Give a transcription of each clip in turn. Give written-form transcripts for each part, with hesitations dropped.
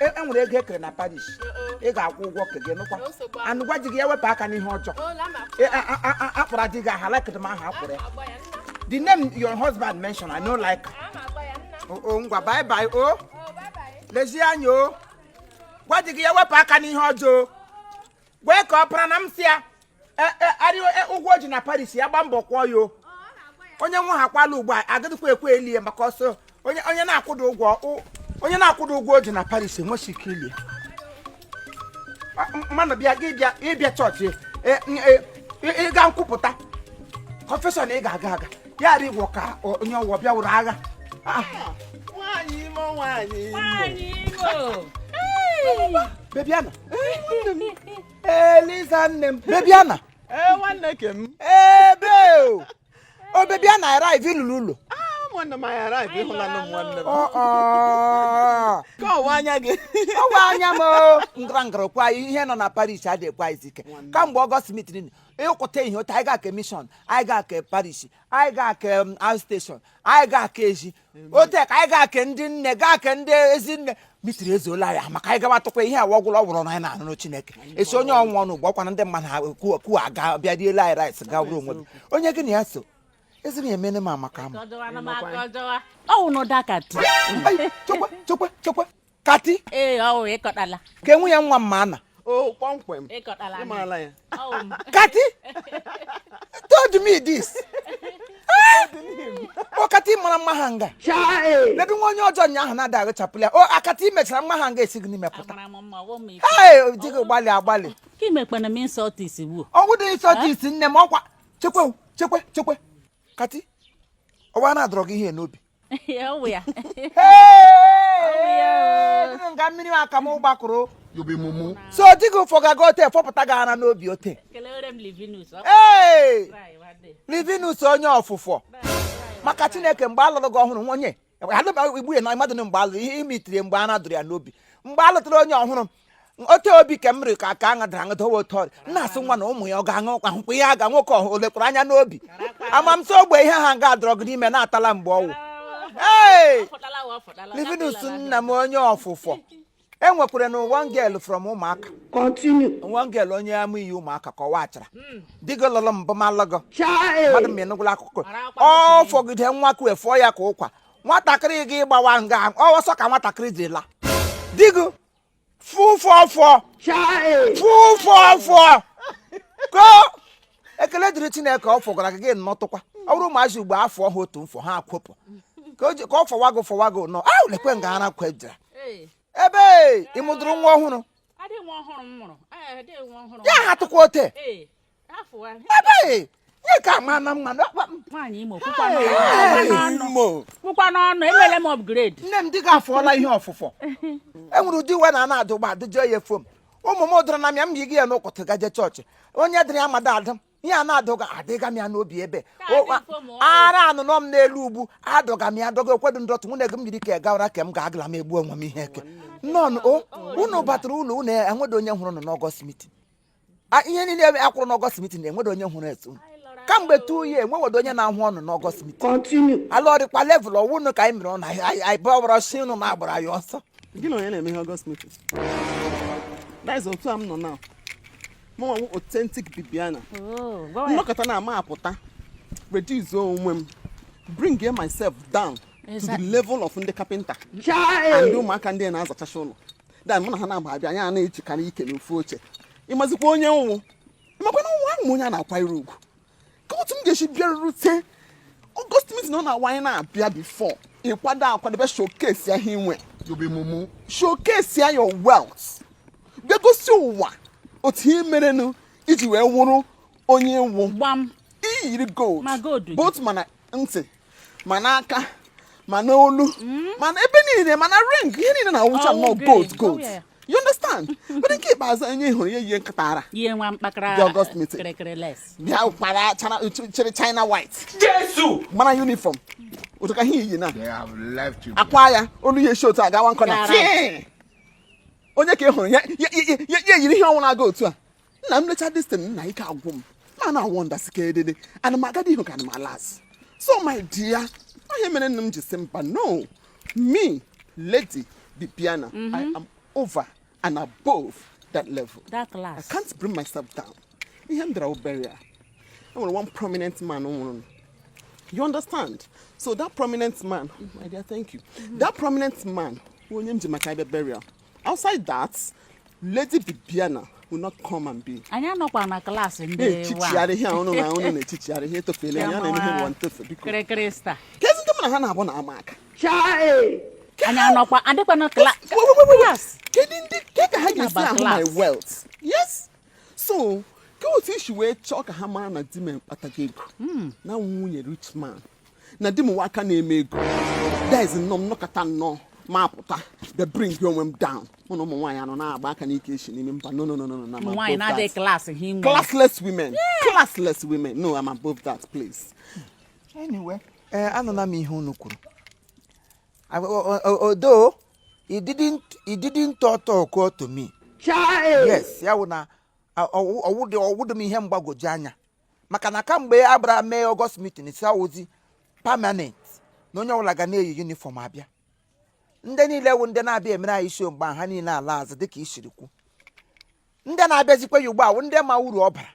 E nwere ego ekere na parish, ị ga-akwụ ụgwọ ke gị, nụkwa? Anụ gwa di gị ya wepụ aka n'ihe ọjọọ. Akpọrọ di gị aha, like m aha akpọrọ ya, the name your husband mention, I no like. O ngwa, bye bye. O lezie anya, o gwa di gị ya wepụ aka n'ihe ọjọọ. Gwee ka ọ para na m si ya arịọ ụgwọ o ji na parish, ya gba mbọ kwụọ ya. O onye nwe ha kwala ugbu a, agadịkwa ekwe eli ya maka ọsọ onye na-akwụdo ụgwọ, onye na-akwụdo ụgwọ o ji na parish enweghị ike ili ya. Mmadụ bịa, gị bịa, ịbịa chọọchị, ịga nkwupụta, confession, ị ga-aga aga ya ara igwọ ka onye ọwụwa bịa wụrụ agha. Ah, Nwaanyị Imo, nwaanyị Imo. Nwaanyị Imo. Bebiana, Eliza nne m, Bebiana. Ee, nwanne ke m. Ebe o Bebiana arrive lụrụ ụlọ. Ah, nwanne m, anyị arrive, ịhụlanụ m, nwanne m. Ọ, ọ. Ka ọwa anya gị. Ọwa anya m o. Ngara ngara kwa ihe nọ na parish adịghị ekwe anyị ike kamgbe August meeting ịkwụta ihe otu anyị ga ke mission, anyị ga ke parish, anyị ga ke out station, anyị ga ke ezi ote ka anyị ga ke ndị nne, gaa ke ndị ezi nne meeting ezuola ya maka anyị gawa tụkwa ihe awa ọgwụrụ ọgwụrụ na anyị na-anụrụ Chineke esi onye ọnwụ ọnụ ugbo ọkwana ndị mmadụ ha kwu aga bịa riela anyị rice, ga wụrụ onwe gị onye gị na ya so eziri emene m amaka ama. Ọwụ n'ụda kati. Ai, chekwe, chekwe, chekwe, kati. Ee, ọwụ ịkọtala. Ka nwunye nwa m ma ana. O kpọmkwem. Ịkọtala. Ịmarala ya. Ọwụ m. Kati told me this. O kati mara mma ha nga ledu nwa onye ọjọọ nya ahụ na-ada aghachapụla ya. O akati mechara mma ha nga esi gị n'ime pụta. Amara m mma, ọwụ m ike. Hey, di gị gbalị agbalị. Ka imekpana m insult isi gbuo. Ọgwụ dị insult isi nne m ọkwa. Chekwe, chekwe, chekwe, kati, ọwa na-adọrọ gị ihe n'obi. Ọwụ ya. Hey, gịnị nga mmiri aka m gbakụrụ? You be mumu. So di gị ụfọ ga-aga ote fọpụta gị ara n'obi ote. Kelere m Livinus. Ee. Try one day. Livinus onye ọfụfọ maka Chineke, mgbe alụrụ gị ọhụrụ, nwonye igbu ya na mmadụ na mgbe alụrụ ihe imitiri, mgbe a na-adụrụ ya n'obi, mgbe a lụtara onye ọhụrụ ote obi ka m riri ka aka aṅadara aṅadowe otu ọrịa nna asị nwa na ụmụ ya ọ ga-aṅụ ahụkwa ihe a ga nwoke ọhụ o lekwara anya n'obi amamsị ogbe ihe ha nga adọrọ gị n'ime na-atala mgbe ọwụ. Ee. Ọ fọtala, ọ fọtala. Livinus nna m onye ọfụfọ e nwekwara na one girl from ụmụaka, one girl onye ama iyi ụmụaka ka ọwa achara di gị lụrụ mbụ ma lụgụ mmadụ ma ịnụgwụla akụkọ ọ fọgide nwa kwe fụọ ya ka ụkwa nwatakịrị gị gbawa nga ọsọ ka nwatakịrị jiri la di gị fụfọfọ fụfọfọ ko. Ekele dịrị Chineke, ọ fọgara gị, gị nnọtụkwa. Ọ bụrụ ụmụazị ugbo afọ ha otu mfọ ha akwụpụ ka ka ọ fọwa gị, fọwa gị nọ ahụ lekwe nga ara kwejira. Ee. Ebe ị mụdụrụ nwa ọhụrụ? Adị nwa ọhụrụ m mụrụ. Ee, adị nwa ọhụrụ. Ya ha tụkwa ote. Ee, afụwa. Ebe nye ka ama na mma Nwaanyị Imo, kwukwa n'ọnụ. Imo. Kwukwa n'ọnụ, emele m upgrade. Nne m, di gị afụọla ihe ọfụfọ. E nwere ụdị uwe na ana adụ gba adụjọ ya efom ụmụ m dọrọ na mịa m yi gị ya n'ụkọtụ gaje chọọchị onye dịrị ya mmadụ adụ ihe a na-adụga adịga m ya n'obi ebe. Ka adị fom ọ. Ara anụnọ m n'elu ugwu adọga m ya adọga ekwedu ndọtụ nwunye gị m yiri ka gawara ka m ga-agala m egbu onwe m ihe eke nnọọ. O unu batara ụlọ unu enwedo onye hụrụ unu n'August meeting. Ihe niile akwụrụ n'August meeting enwedo onye hụrụ etu unu kamgbe 2 year enwewedo onye na-ahụ ọnụ n'August meeting. Ala ọdịkwa level ọwụ unu ka anyị mere ọnụ anyị bọbara si unu na-agbara ya ọsọ. Gị na onye na-eme ihe August meeting? That is otu a m nọ now. Mụ nwa authentic Bibiana. Oh, go ahead. Nnọkọta na ama apụta, reduce onwe m, bring myself down to the level of ndị kapịnta and ndị ụmụaka ndị na-azachacha ụlọ. Dan mụ na ha na-agba abịa, anyị a na-ejikarị ike n'ofu oche. Ịmazikwa onye nwụ, ịmakwa na nwa ahụ m onye a na-akwanyere ugwu ka otu m ga-esi bịarute August meeting ọ na-awa anyị na-abịa before ịkwado akwadebe showcase ya ihe inwe. You be mumu. Showcase ya your wealth, bịa gosi ụwa otu ihe merenụ iji wee wụrụ onye nwụ. Gbam. Iyiri gold. Ma gold gị. Both mana ntị, ma n'aka, ma n'olu, mana ebe niile, mana ring, ihe niile na-awụcha Ọwụ nnọọ green. gold, gold. Oh, yeah. You understand? But nke ikpeazụ onye hụrụ ya yie nkịta ara. Ihe nwa mkpakara. The August meeting. Kịrịkịrị les. Bịa kpara chara chịrị china white. Jésù! Gbara uniform otu ka ihe iyi na They have left you. Akwa ya olu ya esi otu a gawa nkọ na Gara. fii. Onye ka ị hụrụ ya ya yiri ihe ọnwụ na-aga otu a nna m lecha destin nna ike agwụ m ma na awọ ndasị ka edede ana m agadi ihu ka ana m alas. So my dear, ihe mere nne m ji sị mba, no, me Lady Bibiana, I am over and above that level. That I class. can't bring myself down. Ihe m bịara burial, e nwere one prominent man nwụrụ. You understand? So that prominent man, my dear, thank you. That prominent man, bụ onye m ji maka ịbịa burial. Outside that, Lady Bibiana will not come and be Anyị anọkwa na klaasị ndị na-echichigharị ihe a ụnụ na ụnụ na-echichigharị ihe etofeela ya na-eme ihe ụwa ntofe, biko. Kịrịkịrị star. Kezi ndị mụ na ha na-abụ na-ama aka. Anyị anọkwa adịkwa na Wait, wait, wait, wait. klaasị. Kedu ndị ke ka ha ga-esi Naba ahụ my class. wealth? Yes, so ke otu isi wee chọọ ka ha mara na di m akpatago ego, na nwunye rich man, na di m nwa aka na-eme ego, that is nnọọ m nọkọta nnọọ ma apụta bịa bring onwe m down, mụ na ụmụ nwaanyị anọ na-agba aka n'ike esi n'ime mba. No, no, no, no, no, I'm Ụmụ nwaanyị above na-adịghị that. klaasị ha inwe. Classless women, classless women, no, I'm above that, please. Anyway, ee, anụla m ihe unu kwuru. Although it didn't talk to me. Yes, ya wụ na ọwụdị m ihe mgbagwoju anya, maka na kamgbe a gbara mee August meeting, si awụzi permanent na onye ọbụla ga na-eyi uniform abịa. Ndị niile wụ ndị na-abịa emere anyị isi mgbe ahụ, ha niile ala azụ dịka isiri kwu. Ndị na-abịazikwa ya ugbu a wụ ndị ma uru ọ bara,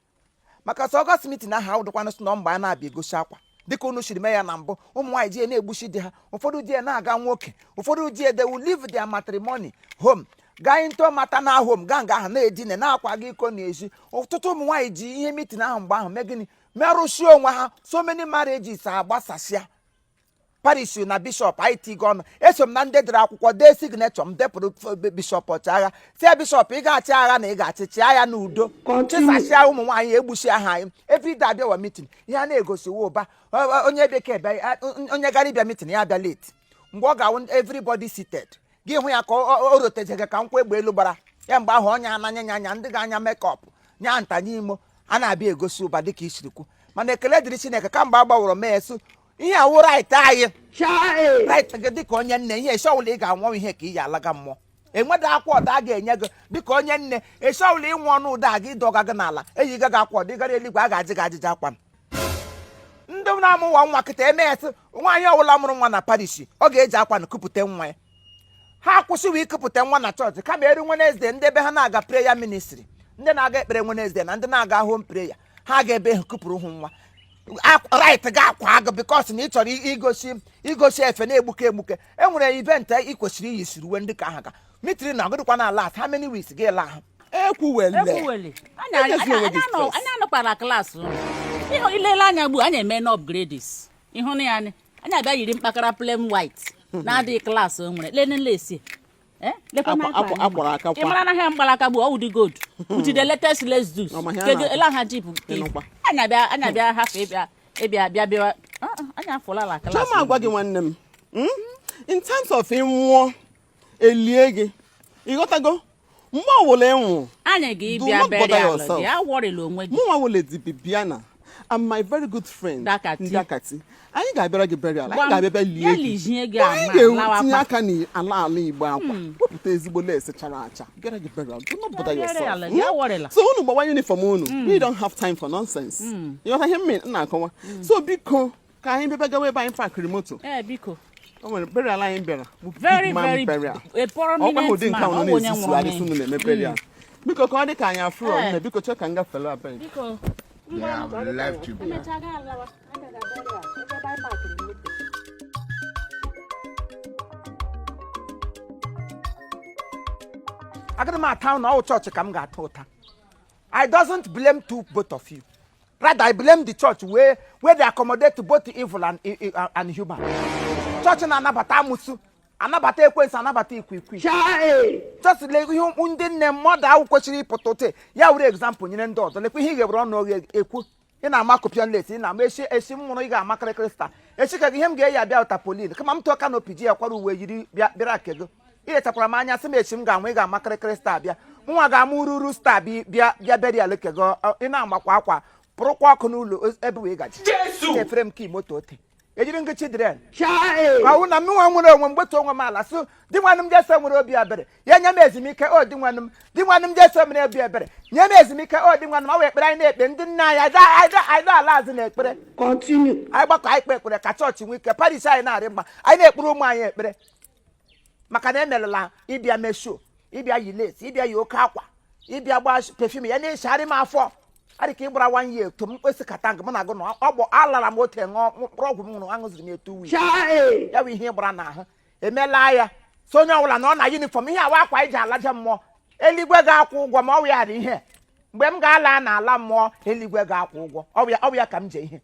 maka sọ August meeting ahụ awụdịkwanụ sị na mgbe a na-abịa egosi akwa dịka unu siri mee ya na mbụ. Ụmụ nwaanyị ji ya na-egbuchi di ha, ụfọdụ di ya na-aga nwoke, ụfọdụ di ya, they will leave their matrimony home, gaa into maternal home, gaa nga ahụ na-edina na-akwa gị iko n'ezi. Ọtụtụ ụmụ nwaanyị ji ihe meeting ahụ mgbe ahụ mee gịnị? Merụsie onwe ha. So many marriages agbasasịa. Parish na bishọp anyị tigo ọnụ. Eso m na ndị dere akwụkwọ, dee signature m, depụrụ bishọp ọchịagha, si ya, "Bishọp, ị ga-achị agha na ị ga-achị, chịa ya n'udo, chịsasịa ụmụ nwaanyị egbuchi aha anyị." Everyday abịawa meeting, ihe a na-egosiwa ụba. Onye bekee bịa, onye gara ịbịa meeting, ya abịa late. Mgbe ọ ga-awụ everybody seated, gị hụ ya ka o rotejege ka nkwụ egbe elu gbara ya. Mgbe ahụ ọnya ananya nya anya ndị ga-anya makeup nya nta n'imo a na-abịa egosi ụba dịka isiri kwu. Mana ekele dịrị Chineke, kamgbe a gbanwere mee esu ihe awụ right anyị, right gị dịka onye nne. Ihe esi ọbụla ị ga-anwụ, ihe ka ị ya alaga mmụọ, enweda akwa ọda a ga-enye gị dịka onye nne. Esi ọbụla ịnwụ ọnụ ụda a gị dọga gị n'ala, eyiga gị akwa ọda, ịgara eluigwe, a ga-ajị gị ajịja akwa. Ndị na-amụ nwa nwa kịta eme ya sị nwaanyị ọbụla mụrụ nwa na parish, ọ ga-eji akwa na kupụta nwa ya. Ha akwụsịwa ikupụta nwa na chọọchị, kama eru Wednesday, ndị ebe ha na-aga prayer ministry, ndị na-aga ekpere Wednesday na ndị na-aga home prayer, ha ga-ebe ha kupụrụ hụ nwa. Right ga-akwa gị because na ị chọrọ igosi efe na-egbuke egbuke. E nwere event ị kwesịrị iyi siri uwe ndị ka aha ga meeting na ọgụdịkwa na last how many weeks gị la ahụ. Ekwuwele. Ekwuwele. Enyezila onwe gị stress. Anyị anọkwara klaasị ụnụ. Ịhụ ilele anya gbu anyị eme na upgrades, ịhụ na ya anyị abịa yiri mkpakara plain white na-adịghị klaasị o nwere lene lesi. Lekwa na akwa anyị Akwara aka ị kwa. mara na ha mgbalaka bụ ọwụ dị gold with the latest Lexus. Ọ ma ihe a Kedu ele aha jeep? Ịnụkwa. Anyị abịa hafụ ịbịa bịa bịa. Ah, ah, anyị afụla la klaasị. Chọma, agwa gị nwanne m, In terms of ịnwụọ elie gị, ịghọtago, mgbe ọbụla ịnwụ, anyị do ga-ịbịa not bother burial yourself. gị, awọrịla onwe gị. Mụnwa wụ Lady Bibiana and my very good friend Ndakati. Ndakati, anyị ga-abịara gị burial, anyị Gbam. ga-abịa bịa lie Ya gị. lizie gị Anyị ama, ga-etinye lawakwa. aka n'ala ala igbe akwa, wepụta ezigbo lace chara acha, bịara gị burial. Do not bother Bịa yourself. burial, ya worryla. So unu gbawa uniform unu, we don't have time for nonsense. Ịghọta ihe m na-akọwa? So biko, ka anyị bịa gawa ebe anyị pakịrị moto. Ee, biko. O nwere burial anyị bịara bụ Very, big man very burial. a prominent Ọkwa ụdị nke man, ahụ ọ bụ onye na-ezisu nwụrụ adịsị unu na-eme burial. Biko, ka ọ dị ka anyị afụrọ. Ee. Nne, biko, chọọ ka m gafere abeg. Biko. They have left you behind. Emechaa gaa alawa. Anyị gara burial, ebe anyị pakịrị moto. Agaghị m ata na ọwụ chọọchị ka m ga-ata ụta. I doesn't blame two both of you. Rather, I blame the church where they accommodate both evil and human. Chọọchị na-anabata amụsụ, anabata ekwensu, anabata ikwiikwi. Just lee ihe ndị nne mmadụ ahụ kwesịrị ịpụta ụtị ya were example nyere ndị ọzọ. Lekwa ihe ị ga-ewere ọnụ oghe ekwu. Ị na-ama copion lace, ị na-ama esi esi m nwụrụ, ị ga-ama kịrịkịrị star echi ka gị. Ihe m ga-eyi abịa tarpaulin, kama m tụọ canopy ji ya kwara uwe yiri bịa bịara kego. Iletakwara m anya sị m echi m ga-anwụ, ị ga-ama kịrịkịrị star bịa, mụnwa ga-ama ururu star bịa bịa bịa burial kego. Ị na-amakwa akwa pụrụkwa ọkụ n'ụlọ ebe wee gaji efere m ka moto ote ejiri ngị children ka ọ wụ na mụnwa nwere onwe m gbetu onwe m ala sị, "Di nwanne m Jesu nwere obi ebere, ya nye m ezumike. O di nwanne m, di nwanne m Jesu mere obi ebere, nye m ezumike. O di nwanne m." Ọ wụ ekpere anyị na-ekpe. Ndị nna anyị anyị ala azụ na ekpere. Anyị gbakọ, anyị kpe ekpere ka chọọchị nwee ike, parish anyị na-arị mma. Anyị na-ekpere ụmụ anyị ekpere maka na emerela ịbịa mee show. Ịbịa yi lace, ịbịa yi oke akwa, ịbịa gba perfume ya na-eshigharị m afọ. Adị ka ịgbara one year to m mkpesị kata nke mụ na gị nọ ọgbọ alara m ote ṅụọ mkpụrụ ọgwụ m ṅụrụ, aṅụziri m etu wii ya bụ ihe ịgbara n'ahụ emela ya. So onye ọbụla na ọ na uniform, ihe awa akwa iji alaja mmụọ, eluigwe ga-akwụ ụgwọ. Ma ọ bụ ya dị ihe mgbe m ga-ala n'ala mmụọ, eluigwe ga-akwụ ụgwọ. Ọ bụ ya ka m je ihe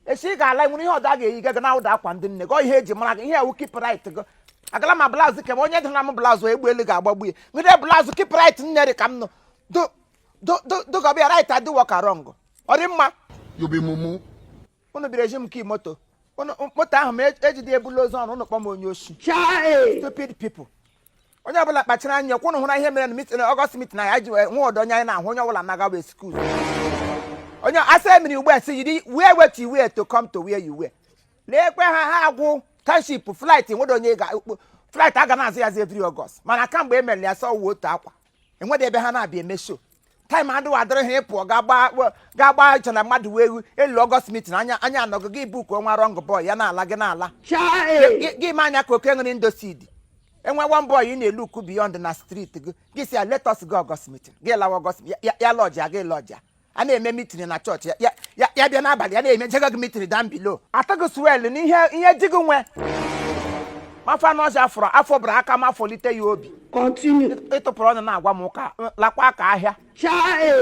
esi ị ga-ala. Nwere ihe ọdọ a ga-eyi gị na ụda akwa ndị nne gị. Ọ ihe eji mara gị, ihe ewu keep right gị. Agala ma blouse kem onye dịra m blouse egbe elu ga-agbagbu ya. Nwere blouse keep right nne dị ka m nọ do do do dogọbịa right adị work wrong. Ọ dị mma. You be mumu. Unu bịara eji m kii moto unu, moto ahụ ma ejide ebula ozu ọrụ unu kpọọ m onye oshi. Stupid people. Onye ọbụla kpachara anya kwụnụ hụra ihe mere na meeting, August meeting anyị ji wee nwe ọdọ onye anyị na-ahụ. Onye ọbụla nagawa excuse onye asa emiri ugbu a si yiri wear what you wear to come to where you wear. Leekwe ha, ha agwụ township flight nwere onye ga flight aga na-azụ ya every August, mana kamgbe e mere ya sọ wuo otu akwa enwede ebe ha na-abịa eme show. Time adịghị adịrị ha ịpụọ ga gbaa iche na mmadụ wee ewu elu August meeting anya anya anọgụ gị book nwa wrong boy ya na-ala gị na-ala gị ma anya ka oke nwere indoseed. Enwe one boy ị na-elu uku beyond na street gị, gị si ya, "Let us go August meeting." Gị lawa August ya, ya lọji ya, gị lọji ya. A na-eme meeting na chọọchị ya, ya ya bịa n'abalị ya na-eme jega gị meeting down below atụghị swell n'ihe ihe ji gị nwe mafọ anụ ọzọ afọrọ afọ bụrụ aka ma afọlite ya obi. Continue. Ịtụpụrụ ọnụ na-agwa m ụka lakwa aka ahịa.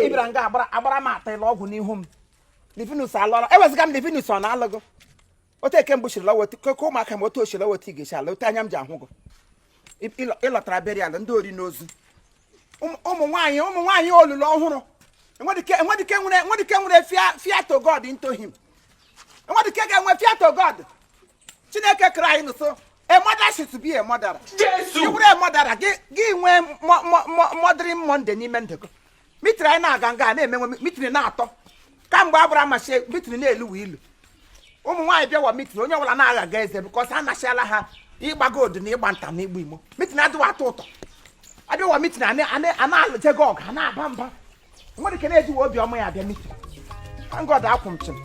Ị bịara nga agbara agbara m atịla ọgwụ n'ihu m. Livinus alọrọ ewezụga m. Livinus ọ na-alụgo otu eke mbụ shiri lọwa ka ụmụaka m otu oshi lọwa otu ị ga-esi ala otu anya m ji ahụ gị. Ịlọtara burial ndị ori n'ozu ụmụ nwaanyị olulu ọhụrụ. Enwedike nwere fear to God into him. Enwedike ga-enwe fear to God. Chineke kere anyị nso, a mother should be a mother. Ị bụrụ a mother, gị nwee mothering Monday n'ime ndụ gị. Meeting anyị na-aga nga na-emenwe meeting na-atọ kamgbe a bụrụ amachi meeting na-elu ilu. Ụmụ nwaanyị bịawa meeting, onye ọbụla na-agha ga eze because a nasịala ha ịgba gold na ịgba nta na ịgba imo. Meeting adịghị atọ ụtọ. Abịawa meeting a na-alụjego ọgụ, a na-aba mba. Nwere ike na-ejiwe obi ọma ya abịa meeting. Thank God akwụ m chịm.